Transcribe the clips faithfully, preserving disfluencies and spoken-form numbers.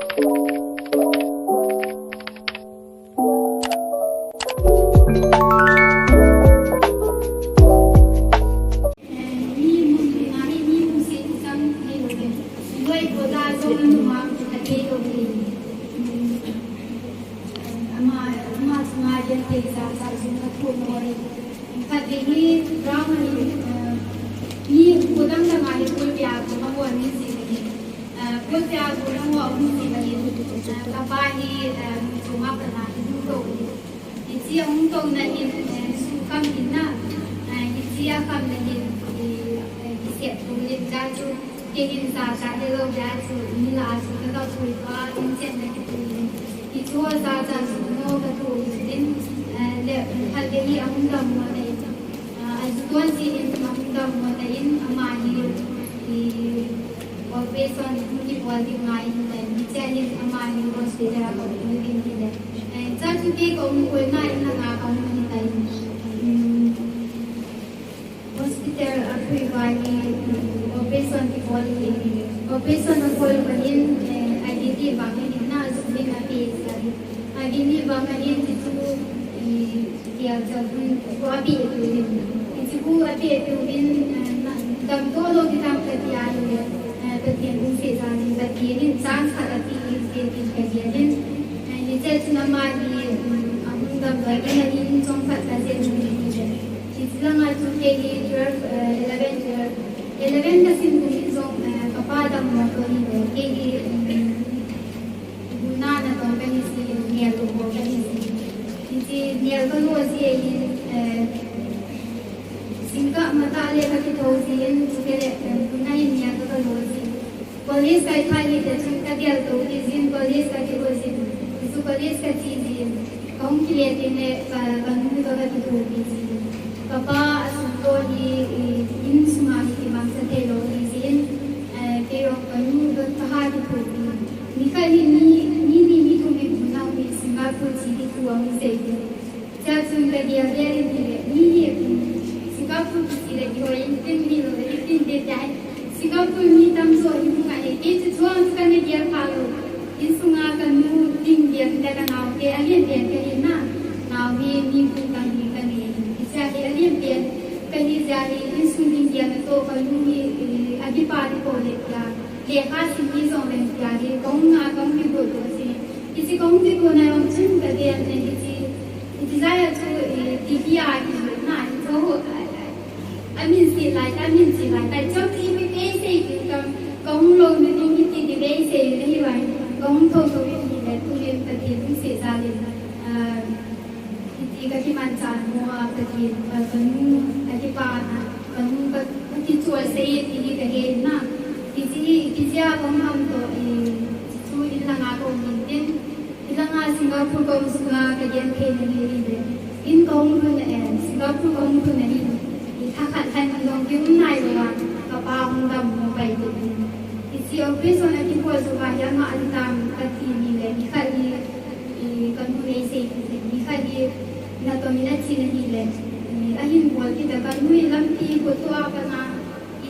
Ama, ama chunga genthei jat jat jong kathoh nau ahi. Khat vei hi ground a hi, eh, mi kho dang dang a hi ball pia kho ma bol ni si le hi. Eh, ball pia kho dang ho hung si le hi. Eh, kapa hi, eh, chunga pat a hi hung tou hi. Hiche a hung touna hin, eh, su kham hin na. Eh, hiche a kham le hin, eh, eh, kisep tou le ja chu. Kei hin jat jat helou jat chu, mi lah a chu ka kap pui pa, in chen na kipui. Hichu jat jat chu no ka tu in, eh, le, khat vei hi ahung dammo na in, ah, aju tuan si in ahung dammo na in, ama hi, i, operation hung kibol ding ngai in na in, hiche hin ama hi hospital a ka um ding hi le. Eh, cha chu kei ka um kol na in na nga ka um hi ta in. Hmm. Hospital a pui uva hi, um, operation kibol hi, operation abol uva hin, eh, I V D vang ahin na, zuk ding ape sa hi. I V D vang ahin, hichu, eh, tia cha hun, bu ape tu hin. Hichu bu ape tu hin, eh, na, damdoh lou ding tam kati ahi le, eh, Pathen lungset jal in, Pathen in chance khat ape in, Pathen in kagel in. Eh, hiche chun ama hi, um, ahung damdoh in, ahin chomkhat kajeh in, Hiche langa chu kei hi twelve, eh, eleven, twelve. Eleven kasim kum in jong, eh, kapa dammo toh hin, eh, kei hi, um, bu na natong kahi si, nel lo ho kahi si. Hiche nel kalo ji ahin, eh, singkah matah le kakitho jin, chule, eh, bu na hin nel kakalo ji. College kai thei hile chun kadel tou hijin, college kakihol jin. Hichu college kache jin. Kahung kile teng le ka, kanu toh kakithopi jin. Kapa asung toh hi, i, insunga hi kimangcha thei lou hijin. Eh, kei jong kanu toh kaha kithopi. Nikhat hi mi, mi ni mi thum hi bu nau hi Singapore che ding thu ahung sei jin. Chua chun kagel vel in hile, mi hi, um, Singapore kiche le kihoi in, tin hilou le, tin te tai. Singapore mi tamjo hi hung ahi, kei chu chuang chu kana gel kha lou. Insunga kanu ding gel le kanao te, alen alen kahi na. Nao hi mi pu tang hi kanei. Hichea hi alen alen kahi jeh a hi, insung ding gel natoh kanu hi, eh, akipa ding bou le tia. Lekha sim hi jong le tia hi, kahung nga, kahung kigo doh si. Hiche kahung kigo na jong chun kavel ne hiche. Hiche jeh a chu, eh, T V a kivet na, hiche ho, a, a, amin sei lai, amin sei lai, tai chom ti mi pe sei ti kam, kahung lou mi ding hiti ti pe sei na hi vai, kahung thou thou in hi le, tuhin Pathen lungset jal in, ah, hiti kakimanchah mo a Pathen, ka, kanu, akipa na, kanu ka, kakichol sei ti hi kahe na, hiche, hiche a kahung ham toh, eh, chu in langa kahung in tin, Hilanga Singapore kaum sunga kagenthei na hi le, in kahung lhun na, eh, Singapore kahung lhun na hi, i tha khat lhan in jong kium nai lou a, kapa hung dammo pai kit in. Hiche operation akibol jou uva hi ama ahitam kati ni le, nikhat hi, i kanu nei sei kit in, nikhat hi natong in ache na hi le, i ahin bol kit a kanu hi lampi got toh a kana,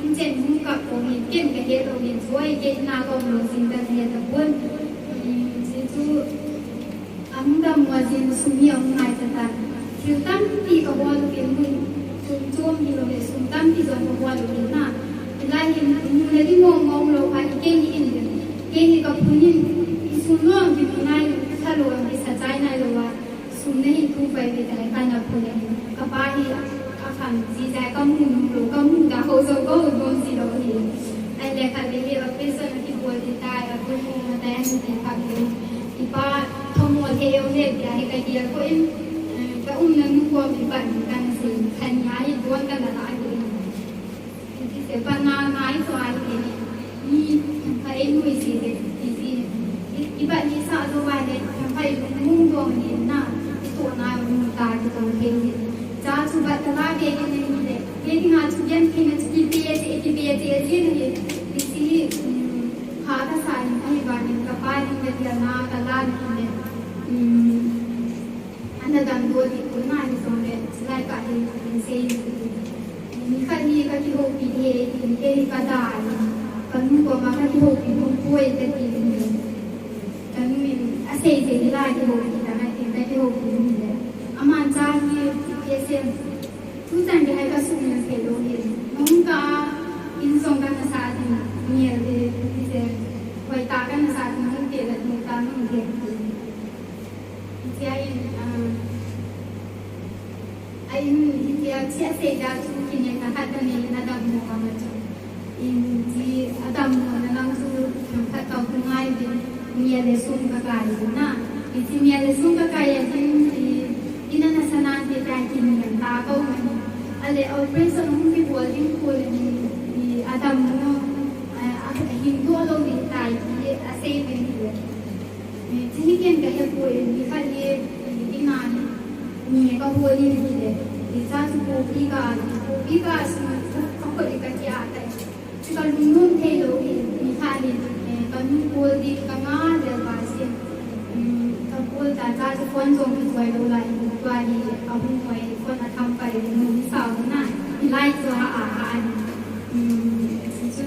Inchen hung kap pon in, ken kahet lou in, choi kei na kaum lou jing kahet tapon. Um, hichu, ahung dammo jin sum hi ahung ngai tatan. Thil tampi kabol uvin, mun chom chom hilou le, sum tampi jong kabol uvin na. Hilai hin, mun le ding mong mong lou kha, kei hi in, kei hi kaphun in, isum lou ang kiphun nai, kha lou ang kisa chai nai lou a. Sum nahin thu pai ve tai, kana phun e. Kapa hi akham ji jeh a kamu nom lou, kamu da ho jou kamu nom ji lou hi. Ahile khatvei hi operation akibol ding tai, aphun mo ma tai, ahin ti kha ve. Kipa thommo thei jong le tia hi kagel ko in, eh, kaumna nu kom hi pan kana sei, khan nia hi don kana la hi. Iti se pa na nai so ai ke ni. Ni pa e nui si de ti si. I, i ba ni sa do wai de, pa e mung do ni na. I to na mung ta ki to ke ni. Cha chu ba ta la ke ni ni de. Ke ni ha chu gen ke ni chu ki pe ti, ki pe ti ji ni. Ti si, mm, ha ka sa ni ai ba ni ka pa ni ka dia na ka la ni de. Mm. Ana damdoh ding kona hi jong le, chulai kah hi, in sei in. Nikhat hi kakihoupi e, in kei hi kadalha, kanu koma kakihoupi nom poi kati in. Sei sei lai kihoupi ta ngai tin kakihoupi ni le. Aman cha hi P S M. Tuchan gei hi kasumil thei lou hi. Nung ka in jong kana sa ding. Mial de, ise. Hoitah kana sa ding, nung te la nung ta nung te. Isia in, ah, a in, hitia chia sei da chu kinei ta khat kanei na dammo ka ma chu. In chi a dammo na lang chu themkhat tau tu ngai uvin, mial le sum kakai uvin na. In chi mial le sum kakai a hin, i, in ana sa nante tia kiniam ta kou ma ni. Ale operation hung kibol ding kul in, i, a dammo, a, a, a hing to lou ding tai ti a sei uvin hi le. Eh, chi hi ken ka he poi, mi khat hi, eh, in a ni, ni ka hol in hi le. Eh, cha chu kopi ka, kopi ka sum, ka khut le ka kia tai. Chu ka lungnom thei lou hi, mi khat hi, eh, ka nu kol ding ka nga le ba si. Hmm, ka kol ta cha chu phone jong hi koi lou lai, tua hi a hung koi phone a tham pai, nu hi sao na, hi lai chu a, a, a ni. Hmm, chu,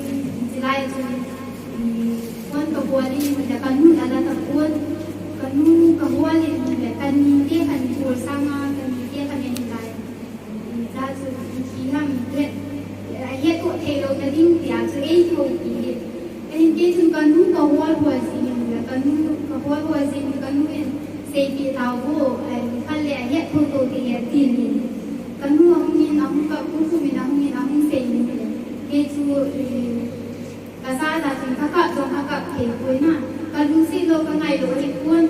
chu lai chu, hmm, Phone ka bol in le ka nu la la ta phone. Ka nu ka bol in le ka ni te ka ni bol sanga ka ni te ka ni lai. Cha chu ki ham he, he to thei lou na ding tia chu ei to ki he. Ka hin te chun ka nu ka bol bol si in le ka nu ka bol bol si in ka nu in sei pi ta bo, ai ka le he to to ti he ti ni. Ka nu hung in hung ka ku ku min hung in hung sei ni le. He chu, eh, Ka sa ta chun ka kap jong ka kap thei poi na. Ka lungset lou ka ngai lou hi pon.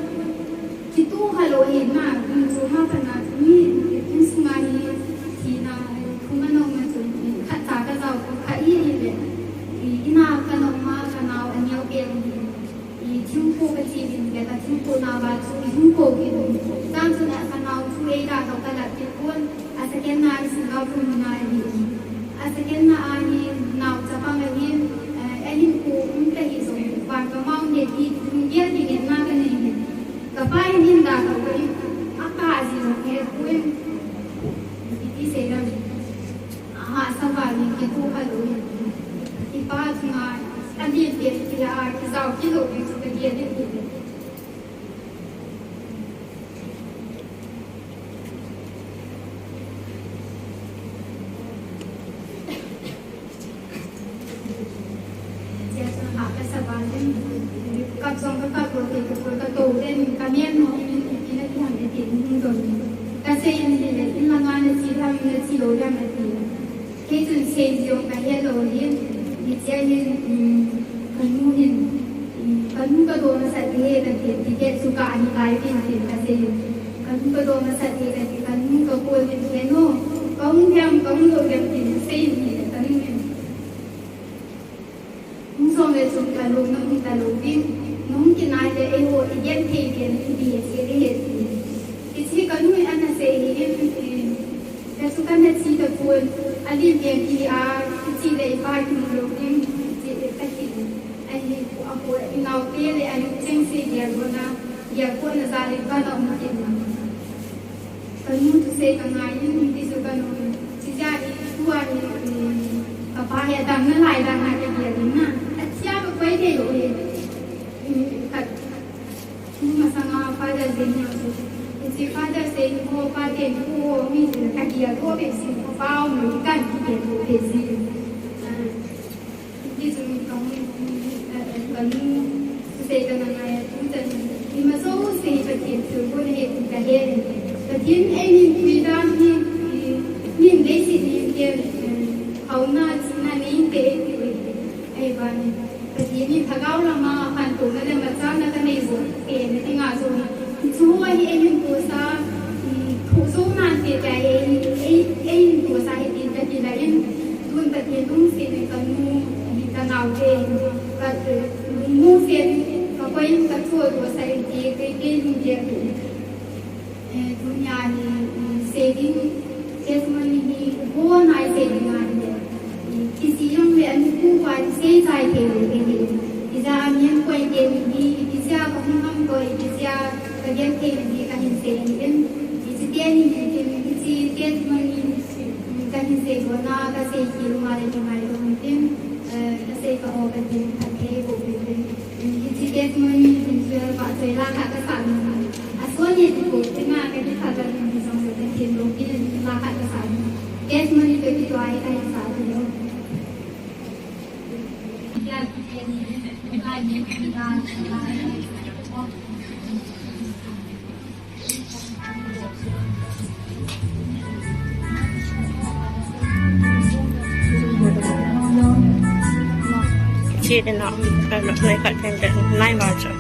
Kitu kha lou hi na. Kum chu ma pa na mi kum sunga hi thi na. Kum a nong na chun khat cha ka jao ko kha i hi le. I, i na ka nong ma ka nao a neo pe hi. I thingkho ka chi in le ka thingkho na ba chu i thingkho ki. Chang chun a ka nao chu ei da ka la ti pon. A second na i Singapore na hi. A second na a hi nao chapang a hin, eh, a hin pu um ta hi jong, van ka mau ne ti, tung gel ti ngen na ka nei hin. Ka pa hin hin da ka ko in, a pa ji jong he pu in, ti ti sei ram. A ha sa va ni ke pu ha lo hin. Ki pa chunga, a di pe ti a, ki jao ki lo ki chu ka di a di ti. Chia chun ha ka sa ba len, kap jong ka kap lo te, ka kol ka to len, ka mian no, in, in, in, in, in, in, in, in, in, in, ka sei in, in, in, in, la nga na chi, la mi na chi lo, la na chi. Kei chun sei jong ka he lou hin, hichea hin, um, ka nu hin, um, ka nu ka dong masat hi he ka ti, ti kei chu ka ani tai tin tin ka sei. Ka nu ka dong masat hi ka ti, ka nu ka kol hin he no, ka hung hem, ka hung lou hem tin sei ni ka nu hin. Hung song le chun ka lung nung ta lou vin, nung kinai le eiho i gen thei ve ni ti he che le he ti. Hiche ka nu in ana sei hi in, eh, ka chu kana chi ta pon, a lim pen ti a, hiche le i pa ki mu lou vin, hiche le ka ki. Ahi, a ko i nao te le a lu cheng se gel go na, gel go na ja le ka na um ti na. Ka nu thusei ka ngai in, ti chu ka nu. Chicha hi, tua hi, ka pa hi a dam na lai dam na ka gel in na. A chia ka koi thei lou hi. Ka, nu masanga Father Day ni chu. Chi Father Day ni ho, pa te ni ho, mi chu ka gel go be si, ko pa o mi ka gel go be si. Ah. Hiti chun ka hung, ka nu, thusei kana ngai a, tuchan ima jouse hi Pathen thilgon ahi ti ka he. Pathen in eipui dan hi, i, min leiset hi ken, eh, hauna chihna nei inte eipui. Ahivangin Pathen in lhagao lama khantouna le machana kanei jeh pen na dinga jong hi. Hiche ho hi eihin tohsa, i, thoh jou nante tia hi, ei, ei, eihin tohsa hi tin ka ti lai in, tun Pathen lungset in ka nu, hi ka nao te, ka, eh, lungset in ka koi in ka choh tohsa in ti, kei, kei lungset in. Eh, tunia hi, i, sei ding, testimony hi, ho nai sei ding ahi le. Kisi jong le, ami pu pa in sei chai thei lou te hi. Ija ami an koi te ni hi, iti sia ka hung ham ko, iti sia ka gen thei ni hi ka hin sei ni in. Iti te ni hi, iti, iti te ni hi, ka hin sei ko na, ka sei ki lu ma le ki mai ko ni tin, eh, ka sei ka o ka tin, ka thei ko ni tin. Iti te ni hi, iti sia ka sei Khat ka sa ni. A so ni ko te ma ka di khat ka ni jong le te lo ki la khat ka sa ni. Cash money to ki to ai ka sa ni lo. Check it out. Nine voucher.